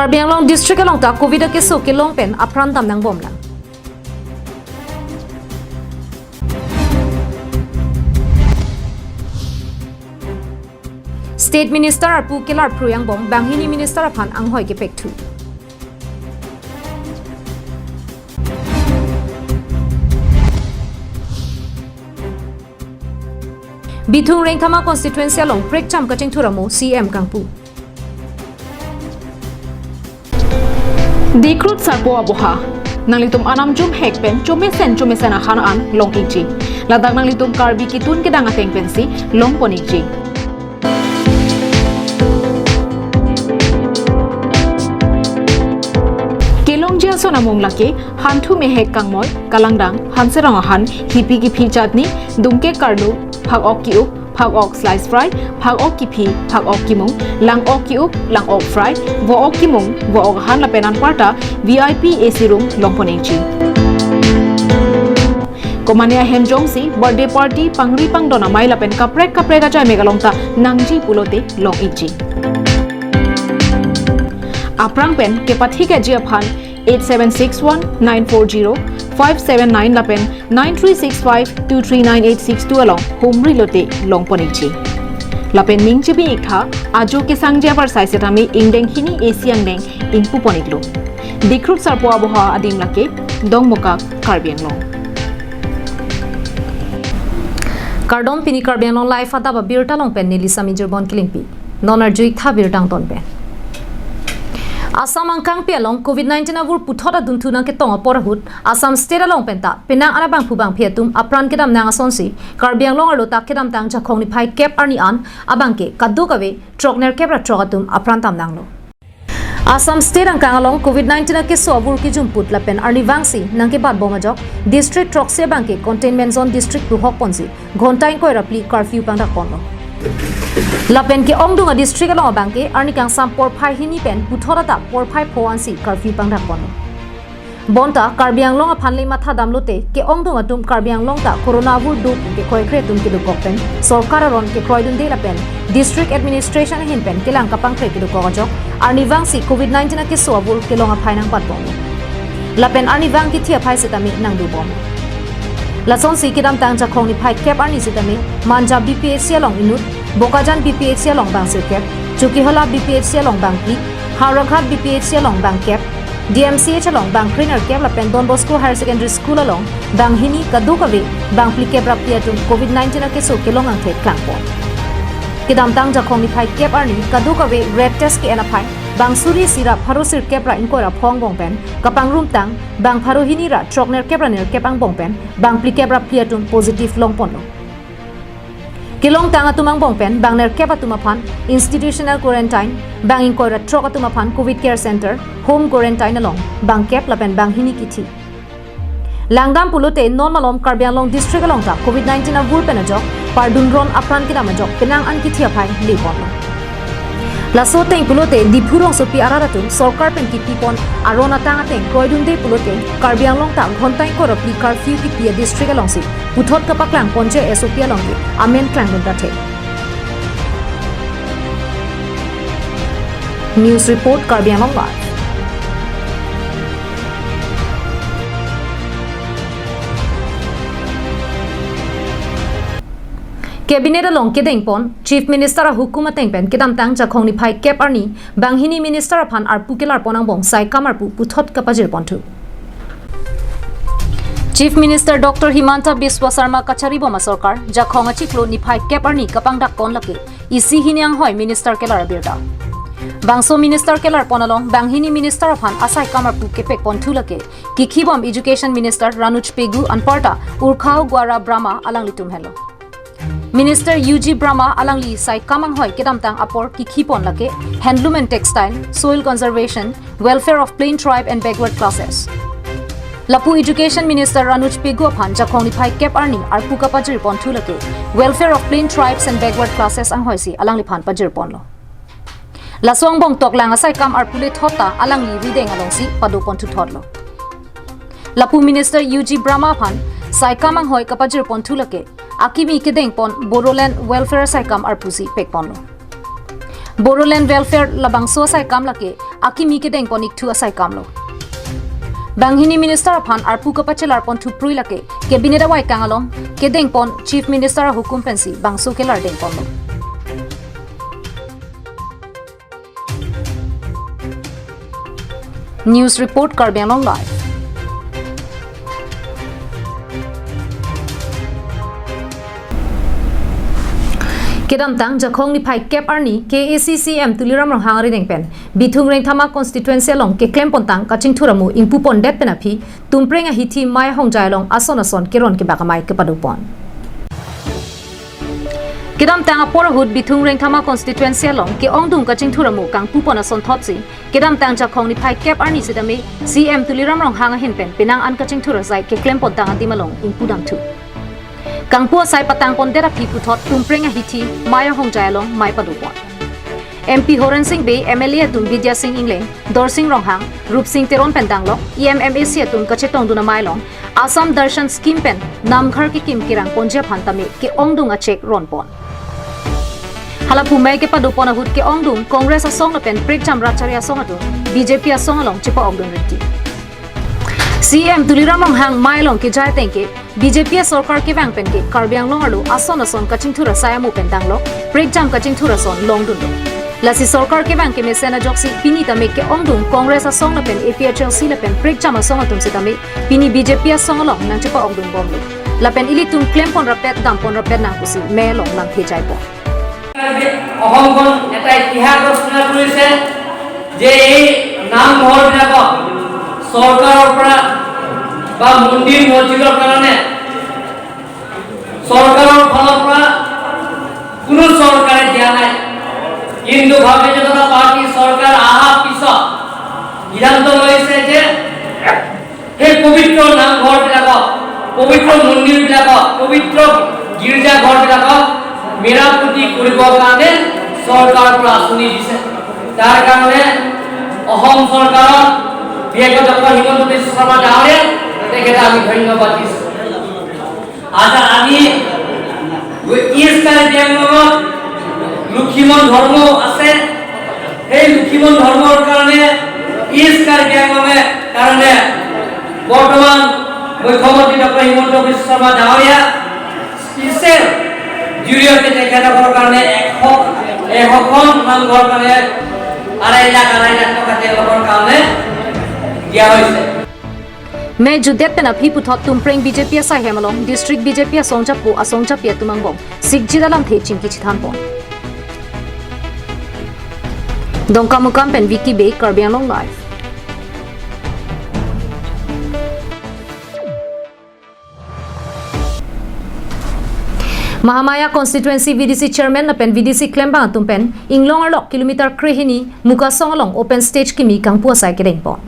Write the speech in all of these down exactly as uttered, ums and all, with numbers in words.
Karbi Anglong district along ta covid akeso kelong pen apran dam nangbomlang. State Minister arpu kelar phrui angbong banghini minister aphan anghoi kepekthu. Bithung Rengthama constituency along prekcham kachingthur amo C M kangpu. Dikrut sarpo aboha. Nanglitum anam jum hek pen chomesen chomesen ahan an long ikji. Ladak nanglitum Karbi kitun kedang ateng pensi longpon ikji. Kelongji ason amung lake, hanthu mehek kangmoi, kalangdang, hanserong ahan, hipi kiphi chutney, dungke karlu, phak-ok ki-up, phak-ok slice fry, phak-ok kiphi, phak-ok kimung, lang-ok ki-up, lang-ok fry, vo-ok kimung, vo-ok ahan lapen anparta V I P A C room longpon ikji. Komane ahem jongsi birthday party, pangri pangdon amei lapen kaprek kaprek ajai mek along ta nangji pulote long ikji. Aphrang pen kepathikji aphan eight seven six one nine four zero five seven nine lapen nine three six five two three nine eight six two along humri lote longpon ikji. Lapen ning chibi iktha, ajo kesangji apar sai setame ingdeng hini A C angdeng ingpupon iklo. Dikrut sarpo aboha adim lake, Dongmukak, Karbi Anglong. Kardom, pini Karbi Anglong Live adap abirta along pen neli Sami Jirbon Kilingpi. Non arju iktha birta angton pen. Assam angkangpi along covid nineteen avur puthot adunthu nangketong apor ahut Assam State along penta penang an abangphu bangphi atum apran kedam nang asonsi Karbi Anglong arlo ta kedamtang Jakhong niphai kep arni an abangke kadokave throk nerkep ra throk atum apran dam nanglo. Assam State angkang along covid nineteen akeso avur kejumput lapen arnivangsi nangkebatbom ajok district throksi abangke containment zone district pu hokponsi ghonta ingkoi ra phli curfew pangdakponlo. Lapen ke-ongdung adistrict along abangke arni kangsam porphai hini pen puthot adap porphai pho ansi curfew pangdakponlo. Bonta Karbi Anglong aphan le matha damlote ke-ongdung atum Karbi Anglong ta corona avur do pu kekroikre atum kedokok pen sorkar aron kekroidunde lapen district administration ahin pen kelang kapangkre kedokok ajok arnivangsi covid nineteen akeso avur kelong aphai nangbatbom. Lapen arnivang kithi aphai setame nangdubom. Lasonsi kedamtang Jakhong niphai kep arni setame Manja B P H C along inut, Bokajan B P H C along bang sirkep, Chokihola B P H C along bang phli, Howraghat B P H C along bang kep, D M C H along bang kre nerkep lapen Don Bosco Higher Secondary School along bang hini, kadokave bang phlikep ra phli atum covid nineteen akeso kelong angthe klangpon. Kedamtang Jakhong niphai kep arni kadokave red test ke-en aphai bang suri isi ra pharo sirkep ra ingkoi ra pho angbong pen kapangrumtang bang pharo hini ra throk nerkep ra nerkep angbong pen bang phlikep ra phli atum positive longponlo. Kelongtang atum angbong pen bang nerkep atum aphan institutional quarantine, bang ingkoi ra throk atum aphan covid care center, home quarantine along bang kep lapen bang hini kithi. Langdam pulote non malom Karbi Anglong district along ta covid nineteen avur pen ajok pardunron apran kedam ajok penang an kithi aphai leponlo. Laso ateng pulote Diphu rongsopi arat atum sorkar pen kipipon aron atang ateng kroidunde pulote Karbi Anglong ta ghonta ingkoi ra phli curfew kipi adistrict alongsi puthot kapaklangponji S O P along ke amen klangdun ta thek. News report, Karbi Anglong Live. Cabinet along kedengpon Chief Minister ahukum ateng pen kedamtang Jakhong niphai kep arni bang hini minister aphan arpu kelarpon angbong saikam arpu puthot kapajirponthu. Chief Minister Doctor Himanta Biswa Sarma kacharibom asorkar Jakhong achiklo niphai kep arni kapangdakpon lake isi hini anghoi minister kelar abirta. Bangso minister kelarpon along bang hini minister aphan asaikam arpu kepekponthu lake kikhibom Education Minister Ranuj Pegu anparta Urkhao Guara Brahma alanglitum henlo. Minister U G Brahma alangli saikam anghoi kedamtang apor kikhipon lake handloom and textile, soil conservation, welfare of plain tribe and backward classes. Lapu Education Minister Ranuj Pegu aphan Jakhong niphai kep arni arpu kapajirponthu lake welfare of plain tribes and backward classes anghoisi alangliphan pajirponlo. Laso angbong toklang asaikam arpu le thot ta alangli rideng alongsi padoponthu thotlo. Lapu Minister U G Brahma aphan saikam anghoi kapajirponthu lake akimi kedengpon Bodoland Welfare saikam arpusi pekponlo. Bodoland Welfare labangso saikam lake akimi kedengpon ikthu asai kamlo. Banghini minister aphan arpu kapachelarpon thuprui lake Cabinet awai kang along kedengpon Chief Minister ahukum pensi bangso kelar dengponlo. News report, Karbi Anglong Live. Kedamtang Jakhong niphai kep arni K A A C C M Tuliram Ronghang arideng pen Bithung Rengthama constituency along keklem pontang kachingthur amu ingpu pondet pen aphi Tumpreng ahithi Maya Hongjai along ason ason keron kebak amei kepadopon. Kedamtang apor ahut Bithung Rengthama constituency along ke-ongdung kachingthur amu kangpupon asonthotsi, kedamtang Jakhong niphai kep arni sitame C M Tuliram Ronghang ahin pen penang an kachingthur asai keklem pontang adim along ingpu damthu. Kangpu asai patang pondet aphi puthot Tumpreng ahithi Maya Hongjai along mei padopon. M P Horen Sing Bey, M L A atum Bidya Sing Engleng, Dorsing Ronghang, Rupsing Teron pen danglok, E M M A C atum kachetongdun amei along, Assam Darshan Scheme pen namghar kekim kerang ponji aphan tame ke-ongdung achek ronpon. Hala pu mei kepadopon ahut ke-ongdung Congress asong lapen prekjam Ratchari asong atum B J P asong along chepa-okdun rinti. C M Tuliram Ronghang mei along kejai ateng ke B J P asorkar kevang pen ke Karbi Anglong arlo ason ason kachingthur asai amu pen danglok, prekjam kachingthur ason longdunlo. Lasi sorkar kevang kemesen ajoksi pini tame ke-ongdung Congress asong lapen A P H L C lapen prekjam asong atum sitame pini B J P asong along nangchepa-okdun bomlo. Lapen ilitum klempon rapet dampon rapet nang pusi mei along lamthe jaipon. অসমখন এটা ইতিহাস ৰচনা কৰিছে যে এই নামঘৰবিলাকক চৰকাৰৰ পৰা বা মন্দিৰ মছজিদৰ কাৰণে চৰকাৰৰ ফালৰ পৰা কোনো চৰকাৰে দিয়া নাই। কিন্তু ভাৰতীয় জনতা পাৰ্টি চৰকাৰ অহাৰ পিছত সিদ্ধান্ত লৈছে যে সেই পবিত্ৰ নামঘৰবিলাকক, পবিত্ৰ মন্দিৰবিলাকক, পবিত্ৰ গীৰ্জাঘৰবিলাকক মেৰামতি কৰিবৰ কাৰণে চৰকাৰৰ পৰা আঁচনি দিছে। তাৰ কাৰণে অসম চৰকাৰক, বিশেষকৈ ডক্টৰ হিমন্ত বিশ্ব শৰ্মা ডাঙৰীয়াক তেখেতে আমি ধন্যবাদ দিছোঁ। আচ্ছা, আমি ইষ্ট কাৰ্বি আংলঙত লক্ষীমন ধৰ্ম আছে। সেই লক্ষীমন ধৰ্মৰ কাৰণে ইষ্ট কাৰ্বি আংলঙে কাৰণে বৰ্তমান মুখ্যমন্ত্ৰী ডক্টৰ হিমন্ত বিশ্ব শৰ্মা ডাঙৰীয়া স্পেচিয়েল জৰিয়তে তেখেতসকলৰ কাৰণে এশ, এশখন নামঘৰ কাৰণে আঢ়ৈ লাখ, আঢ়ৈ লাখ টকা তেওঁলোকৰ কাৰণে দিয়া হৈছে। Mei jutdet pen aphi puthot Tumpreng B J P asaihem along District B J P asong japo asong japi atum angbong sikjit alamthe chingki chethanpon. Dongkamukam pen Vicky Bey, Karbi Anglong Live. Mahamaya Constituency V D C Chairman lapen V D C klembang atum pen Inglong arlok kilometer krehini Mukasong along open stage kimi kangpu asai kedengpon.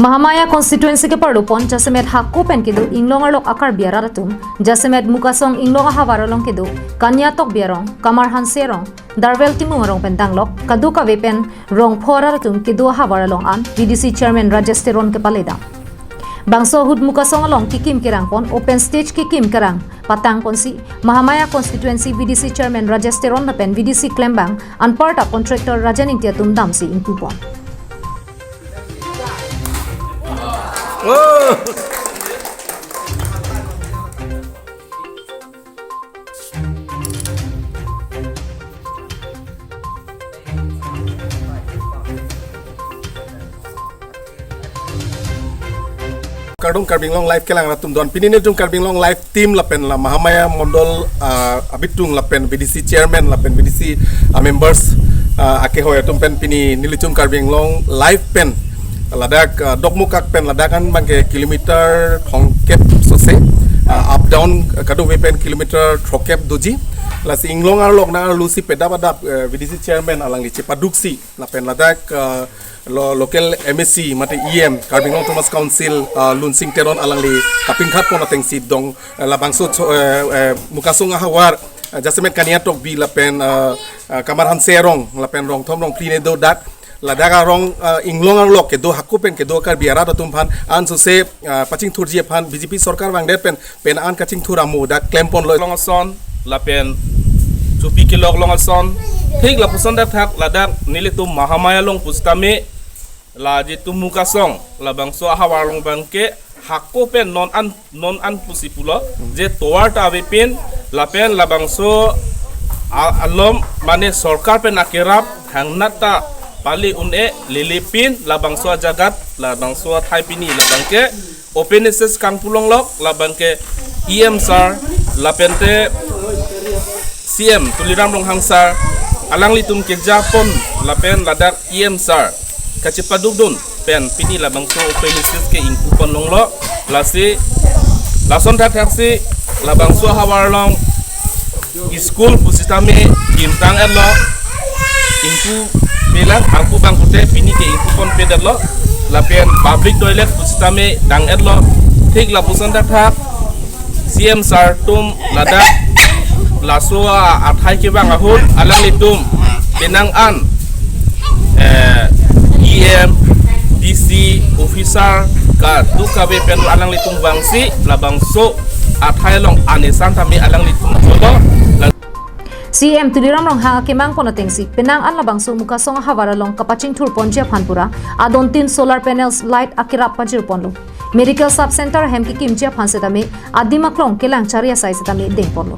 Mahamaya Constituency keparlopon jasemet hako pen kedo Inglong arlok a-Karbi arat atum, jasemet Mukasong Inglong ahavar along kedo Kania Tokbi arong, Kamar Hanse arong, Darwell Timung arong pen danglok kadokave pen rongpho arat atum kedo ahavar along an V D C Chairman Rajesh Teron kepaledam. Bangso ahut Mukasong along kekim kerangpon open stage kekim kerang patangponsi Mahamaya Constituency V D C Chairman Rajesh Teron lapen V D C klembang anparta contractor Rajan Ingti atum damsi ingpupon. Kardom Karbi Anglong Live kelang atum don. Pini netum Karbi Anglong Live team lapen la Mahamaya Mondol, ah, abitung lapen V D C chairman lapen V D C, ah, members, ah, akehoi atum pen pini nelitum Karbi Anglong Live pen ladak, ah, Dokmoka pen ladak an bangke kilometer thomkep sose, ah, up down, ah, kadokave pen kilometer throkep doji. Lasi Inglong arlok nang arlusi pedap adap, eh, V D C chairman alangli chepaduksi lapen ladak, ah, lo-, local M A C mate E M, Karbi Anglong Autonomous Council, ah, Lunsing Teron alangli kapingkhat pon atengsi dong, eh, labangso cho-, eh, eh, Mukasong ahavar, eh, jasemet Kania Tokbi lapen, eh, eh, Kamar Hanse arong lapen rongthom rongphli ne do dak, ladak arong, eh, Inglong arlok kedo hako pen kedo Karbi arat atum aphan ansose, eh, pachingthurji aphan B J P sorkar vangdet pen pen an kachingthur amu dak klemponlo. Long ason lapen chupi kelok long ason Thik lapuson dak thak ladak nelitum Mahamaya along pusitame la jitu Mukasong labangso ahavar along abangke hako pen non an non an pusi pulo je tovar ta avepin lapen labangso a- alom mane sorkar pen akerap hangnat ta pali un-e lelipin labangso ajagat labangso athai pini labangke open access kangpu longlok labangke E M sir lapente C M Tuliram Ronghang sir alanglitum kejapon lapen ladak E M sir kachepadukdun pen pini labangso open access ke ingkupon longlo lasi lason thak thaksi labangso ahavar along school pusitame kimtang etlo ingku pelak angku bangkute pini ke ingkupon pedetlo lapen public toilet pusitame dang etlo thik lapuson thak thak C M sir atum ladak laso a- athai kevang ahut alanglitum penang an eh, E M, D C, officer kaduk kave pen alanglitum vangsi labangso athai along anesan tame alanglitum cholo. C M Tuliram Ronghang akemangpon atengsi penang an labangso Mukasong ahavar along kapachingthurponji aphan pura adon tin solar panels light akerap pajirponlo. Medical sub center ahem kekimji aphan setame adim aklong kelang chari asai setame dengponlo.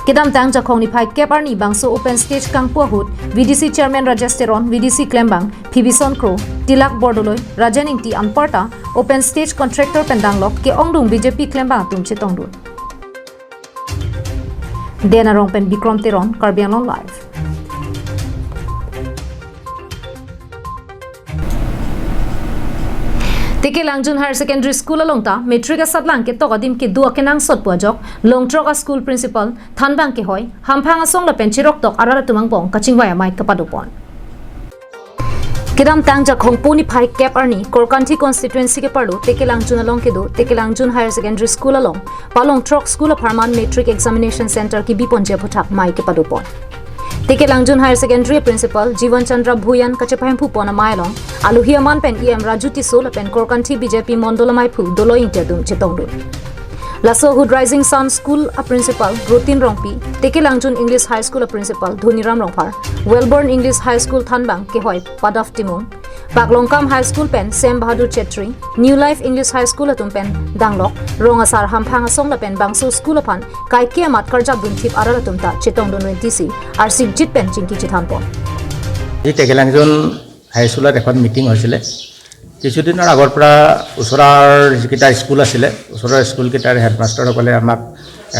Kedamtang Jakhong niphai kep arni bangso open stage kangpu ahut V D C chairman Rajesh Teron, V D C klembang Phibison Kro, Tilak Bordoloi, Rajen Ingti anparta open stage contractor pen danglok ke-ongdung B J P klembang atum chetongdun. Den Arong pen Bikrom Teron, Karbi Anglong Live. Tekelangjun Higher Secondary School along ta matric asatlang ketok adim kedo akenangsot pu ajok Longthrok a school principal thanbang kehoi hamphang asong lapen chiroktok arat atum angbong kachingvai amei kapadopon. Kedamtang Jakhong niphai kep arni Korkanthi constituency keparlo Tekelangjun along kedo Tekelangjun Higher Secondary School along pa Longthrok school apharman matric examination center kebiponji aphuthak mei kepadopon. Tekelangjun Higher Secondary Principal Jivan Chandra Bhuyan kachepahemphu pon amei along alohi aman pen E M Raju Tisso lapen Korkanthi B J P Mondol ameiphu Doloi Ingti atum chetongdun. Laso ahut Rising Sun School a Principal Rotin Rongpi, Tekelangjun English High School a Principal Dhoniram Rongphar, Wellborn English High School thanbang kehoi Padav Timung, Paklongkam High School pen Sem Bahadur Chetri, New Life English High School atum pen danglok rong asar hamphang asong lapen bangso school aphan kaike amat karjapdun thip arat atum ta chetongdun rinti si arsikjit pen chingki chethanpon. এই টেকেলাংজন হাই স্কুলত এখন মিটিং হৈছিলে। কিছুদিনৰ আগৰ পৰা ওচৰৰ যিকেইটা স্কুল আছিলে, ওচৰৰ স্কুলকেইটাৰ হেডমাষ্টাৰসকলে আমাক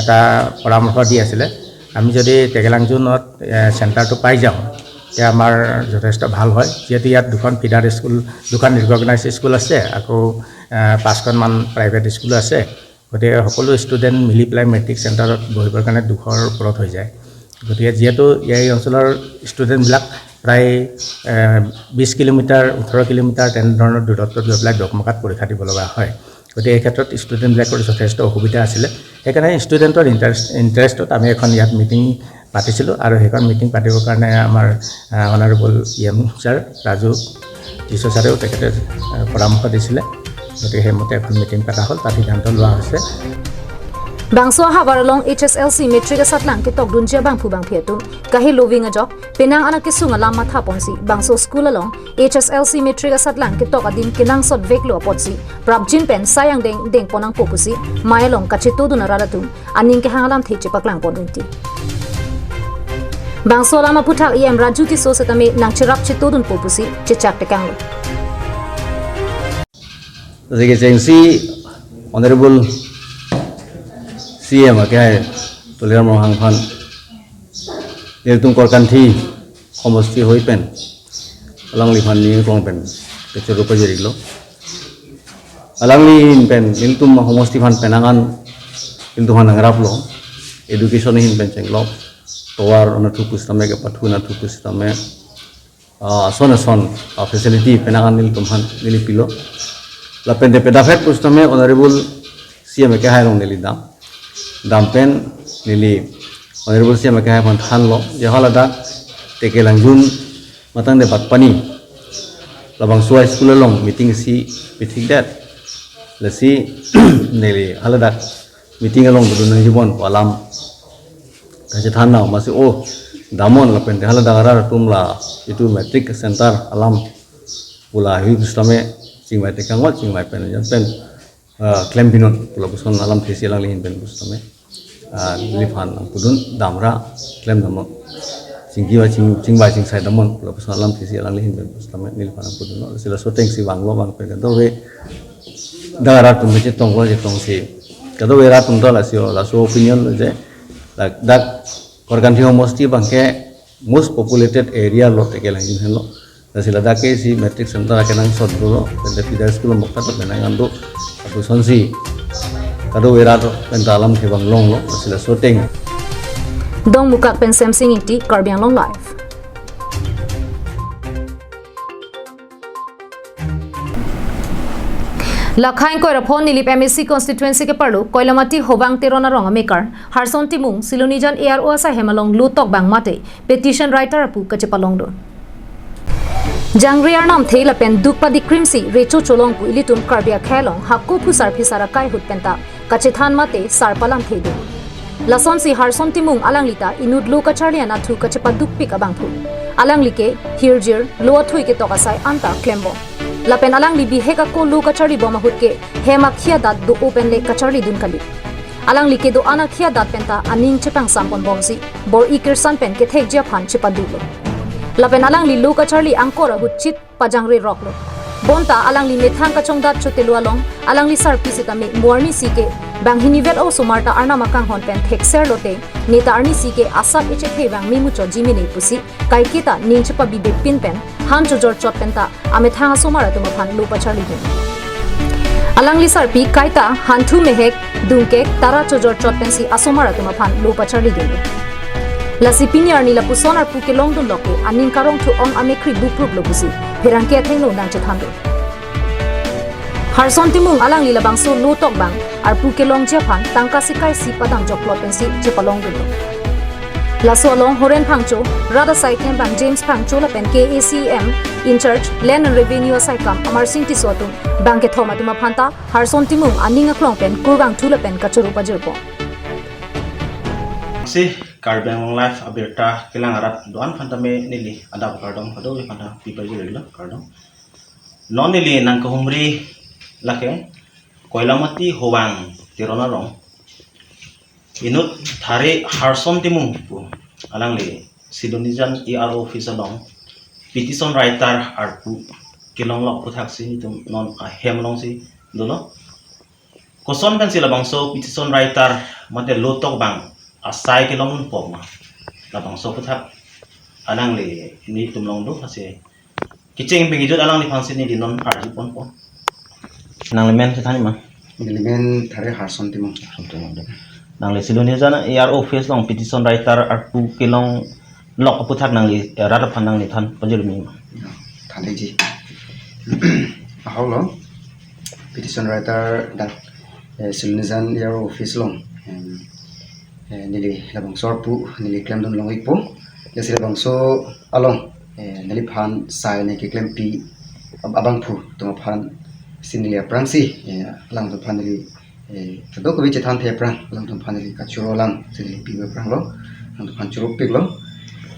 এটা পৰামৰ্শ দি আছিলে, আমি যদি টেকেলাংজুনত চেণ্টাৰটো পাই যাওঁ, তেতিয়া আমাৰ যথেষ্ট ভাল হয়। যিহেতু ইয়াত দুখন ফিডাৰ স্কুল, দুখন ৰিকগনাইজ স্কুল আছে, আকৌ পাঁচখনমান প্ৰাইভেট স্কুলো আছে। গতিকে সকলো ষ্টুডেণ্ট মিলি পেলাই মেট্ৰিক চেণ্টাৰত বহিবৰ কাৰণে দুশৰ ওপৰত হৈ যায়। গতিকে যিহেতু এই অঞ্চলৰ ষ্টুডেণ্টবিলাক প্ৰায় বিছ কিলোমিটাৰ, ওঠৰ কিলোমিটাৰ তেনেধৰণৰ দূৰত্বত গৈ পেলাই ডকমকাত পৰীক্ষা দিব লগা হয়। গতিকে এই ক্ষেত্ৰত ষ্টুডেণ্টবিলাকৰ যথেষ্ট অসুবিধা আছিলে। সেইকাৰণে ষ্টুডেণ্টৰ ইণ্টাৰেষ্ট ইণ্টাৰেষ্টত আমি এখন ইয়াত মিটিং পাতিছিলোঁ আৰু সেইখন মিটিং পাতিবৰ কাৰণে আমাৰ honourable E M sir Raju Tisso ছাৰেও তেখেতে পৰামৰ্শ দিছিলে। গতিকে সেইমতে এখন মিটিং পতা হ'ল, তাত সিদ্ধান্ত লোৱা হৈছে। Bangso ahavar along H S L C matric asatlang ketokdunji abangphu bangphi atum kahelo ving ajok penang an akesung alam mathaponsi bangso school along H S L C matric asatlang ketok adim kenangsot veklo apotsi prapjin pen sai angdeng dengpon nangpo pusi mei along kachetodun arat atum aning kehang alamthe chepaklangpon rinti. Bangso alam aphuthak E M Raju Tisso setame nangcherap chetodunpo pusi chechak tekanglo. Jege jengsi Honorable C M akehai Tuliram Ronghang aphan nelitum Korkanthi homosti hoi pen alangliphan ning klong pen kechoro pajirilo. Alangli ahin pen nelitum homosti aphan penang an nelitum aphan nangraplo. Education ahin pen chenglok, tovar anatthu pusitame kepathu anatthu pusitame ah, ason ason ah, facility penang an nelitum aphan neli pilo. Lapen de pedaphet pusitame Honorable C M akehai along neli dam. Dam pen neli Honorable C M akehai aphan thanlo. Je haladak Tekelangjun matang de Batpani labangso a school along meeting si pithikdet. Lasi neli haladak meeting along dodun nangjipon pu alam kachethan nang masi o damnon lapen te hala dak arat atum la itum matric center alam pu lahei pusitame chingvai tekang lo, chingvai pen jan pen ah, klem pinon pu lapuson alamthe si alangli ahin pen pusitame, ah, neliphan nangpudun damra klem damnon. Chingki ba ching, chingvai chingsai damnon pu lapuson alamthe si alangli ahin pen pusitame neliphan nangpudun lo. Lasi laso ateng si vanglo, vang pen kadokave dak arat atum chetonglo, chetong si kadokave arat atum ta lasi, laso opinion lo je, dak, dak Korkanthi homosti abangke most populated area lo, te kelang jin henlo. Lasi ladak ke si matric center akenangsot dolo, pen te feeder school mokta to penang ando, lapuson si kadokave arat atum pen ta alamthe vanglonglo, lasi laso ateng. Dongmukak pen Semsing Ingti, Karbi Anglong Live. Lakhain koiraphon Nilip M A C constituency keparlo Koilamati Howang Teron arong amekar Harson Timung Silonijan A R O asai hem along lo tokbang mate petition writer apu kachepalongdun. Jangre arnam the lapen duk padik krimsi recho cholong pu ilitum Karbi akhei along hako phusar phisar akai ahut penta kachethan mate sar palamthedun. Lasonsi Harson Timung alangli ta inut lo kacharli anatthu kachepadukpik abangphu. Alangli ke hirjir lo athui ketok asai anta klembom. Lapen alangli bihek ako lo kacharlibom ahut ke hem akhei adat do-o pen le kacharlidun kali. Alangli kedo-an akhei adat penta aning chepangsam ponbomsi bor-i kirsan pen kethekji aphan chepaduklo. Lapen alangli lo kacharli angkor ahut chit pajangre roklo. Bonta alangli methang kachongdat chotelo along, alangli sarpi sitame mo arnisi ke banghini vet osomar ta arnam akanghon pen thekser lote, neta arnisi ke asap echethe vang memuchotji mene pusi kaiketa ning chepabibepin pen han chojor chot penta amethang asomar atum aphan lo pacharlidun. Alangli sarpi kaita hanthu mehek, dungkek, tara chojor chot pensi asomar atum aphan lo pacharlidun. Lasi pini arni lapuson arpu kelongdun loke aning karongthu ong amekri buprup lo pusi pherangke athengno nangchethandun. Harson Timung alangli labangso lo tokbang arpu kelongji aphan tangka sikaisi padam jokplot pensi chepalongdunlo. Laso along Horen Phangcho, rat asai klembang James Phangcho lapen K A C M in charge Land and Revenue asai kam Amarsing Tisso atum bang kethom atum aphanta Harson Timung aning aklong pen kurvangthu lapen kachoro pajirpo. Si Karbi Anglong Live abirta kelang arat do-an aphanta me neli adap kardom, kadokave aphanta pi pajirlo kardom. Non neli nangkehumri lake Koilamati Howang Teron arong inut thare Harson Timung pu alangli Silonijan A R O office along petition writer arpu kelonglok aphuthaksi nelitum non ahem alongsi dolo. Koson pensi labangso petition writer mate lo tokbang asai kelongdunpo ma, labangso aphutha alangli nelitum longdun asi kecheng pengijut alangliphansi neli non arjuponpo. Nangli men chethan ma? Neli men thare Harson Timung. Nangli Silonijan A R O office along petition writer arpu kelonglok aphutha nangli, eh, rat aphan nangli than pajirmi ma? Thanji. Ahok lo, petition writer dak, eh, Silonijan A R O office along, em, eh, neli labangso arpu neli klemdun long-ikpo. Lasi labangso along, eh, neliphan sai ne keklempi ab-, abangphu atum aphansi neli aphrangsi, eh, alangtum aphan neli, eh, kadokave chethanthe aphrang alangtum aphan neli kachoro alamsi neli pipe aphranglo, alangtum aphan choropiklo.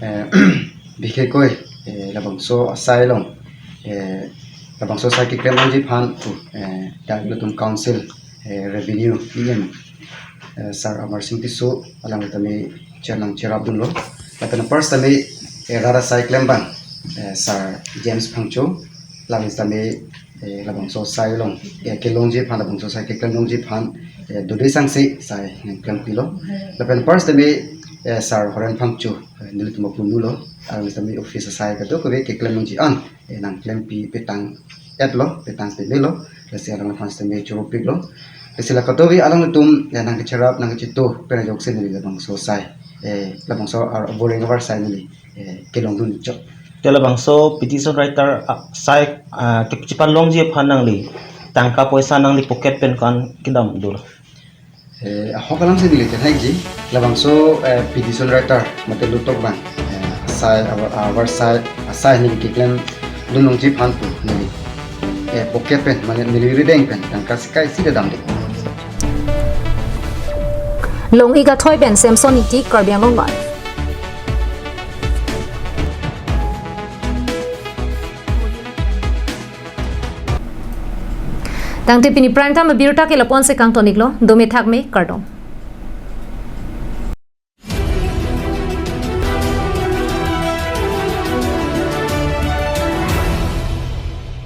Eh, bihek ako, eh, labangso asai along, eh, labangso asai keklem longji aphan, eh, dak ilitum council, eh, revenue E M, eh, Sir Amarsing Tisso alangli tame chair nangcherapdunlo. Lapen first tame, eh, rat asai klembang, eh, Sir James Phangcho, alangli tame, eh, labangso asai along, eh, kelongji aphan, labangso asai keklem longji aphan, eh, dode sangsi sai nangklempilo. Lapen first tame, eh, Sir Horen Phangcho, eh, nelitum apundunlo, alangli tame office asai kadokave keklem longji an, eh, nangklempi petang-etlo, petang pemelo, lasi alangphan sitame choropiklo. Lasi la kadokave alangtum, eh, nangkecherap, nangkecheto pen ajoksi neli labangso asai, eh, labangso ar-, boreng avar asai neli, eh, kelongdun chot. Te labangso petition writer, ah, asai, ah, ke-, chepalongji aphan nangli tangka poisa nangli pocket pen ko-an kedam dolo? Eh, ahok alamsi neli chethanji, labangso, eh, petition writer mate lo tokbang, eh, asai, avar, avar asai, asai neli keklemdun longji aphan pu neli, eh, pocket pen, mane neli rideng pen tangka sikaisi damde. Long-ik athoi pen Samson Ingti, Karbi Anglong Live. Tangte pini Prime Time abirta ke lapu-an si kangton-iklo, dome thakme, kardom.